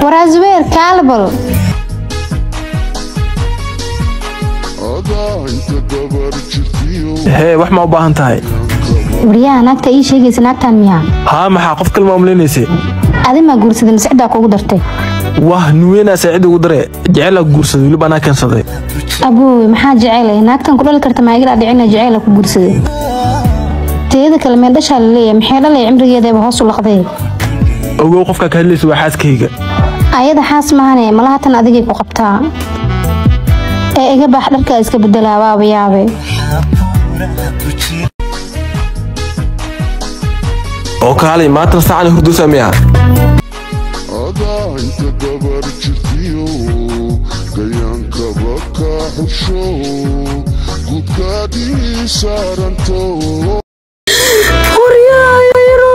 Waraa Zubeer, kaalbal. Hee, wax ma u baahan tahay? Waryaha, naagta ii sheegaysa naagtaan miyaa? Haa, maxaa qof kale ma umlaynaysay? Adi maa guursaday mise ciddaa kuugu dartay? Wah, nuweynaa saacid ugu dare jecelaa guursaday, weliba anaa keensaday. Aboowe, maxaa jecelay? Naagtan ku dhali karta maa igala dhicina jeceyla ku guursaday. Teeda kale meel dhashaa la leeyahay, maxay dhalay? Cimrigeedaba hoos u laqday. Ogow, qofkaa ka hadlaysa waa xaaskayga. Ayada xaas maahane, malaha tan adigay ku qabtaa ee iga bax, dharkaa iska bedelaa, waaba yaabe. Oo kaalay, maantana saacana hurduusa miyaa? Inta gabar jirtiyo gayaankaba ka xusho gudkaadii saaranto. Waryaayo,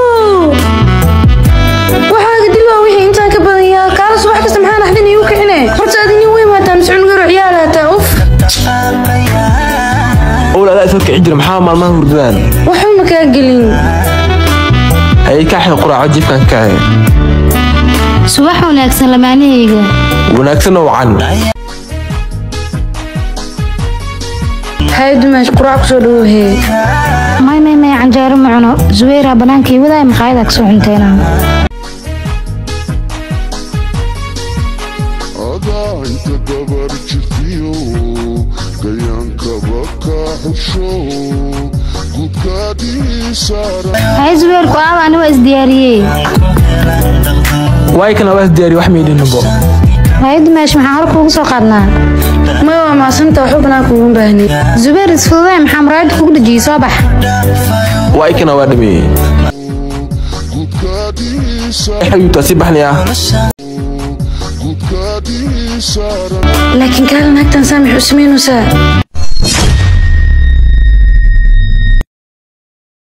waxaaga dilwaa wixii intaan ka badan yaa kaala. Subax kasta maxaa naxdin iigu kicine? Horta adi nin weyn maataa mise cunug yaro ciyaal haataa? Uf. Owl adaa isoo kici jira, maxaa maalmaha hurdadaan? Waxba ma kaa gelin. Hayay, kaaxay quraaco, jiifkan ka kacay. Subax wanaagsan, lamaanahayga. Wanaagsan oo wacan. Hay dumaash, quraac kusoo dhawowhee. May may may, canjeero ma cuno. Zubeeraa banaankii wadaay, maqaayada kasoo cunteynaa. Adaa inta gabar jirtiyo gayaankaba ka xusho gudkaadii saaran. Hay Zubeer, ku aaba, ani waa isdiyaariyey. Waay kana waa isdiyaariye, wax miidhinabo. Hay dumaash, maxaa hor kuugu soo qaadnaa? May, waa maasanta, waxba banaanka ugu baahnay. Zubeer, isfududee, maxaa muraayada kugu dhejiyey? Soo bax. Waay kana waa dhameeyey. Gudkaadii saaran. Xayuutaa sii baxnaya. Gudkaadii saaran. Laakiin kaala, naagtan saamix u samaynaysaa.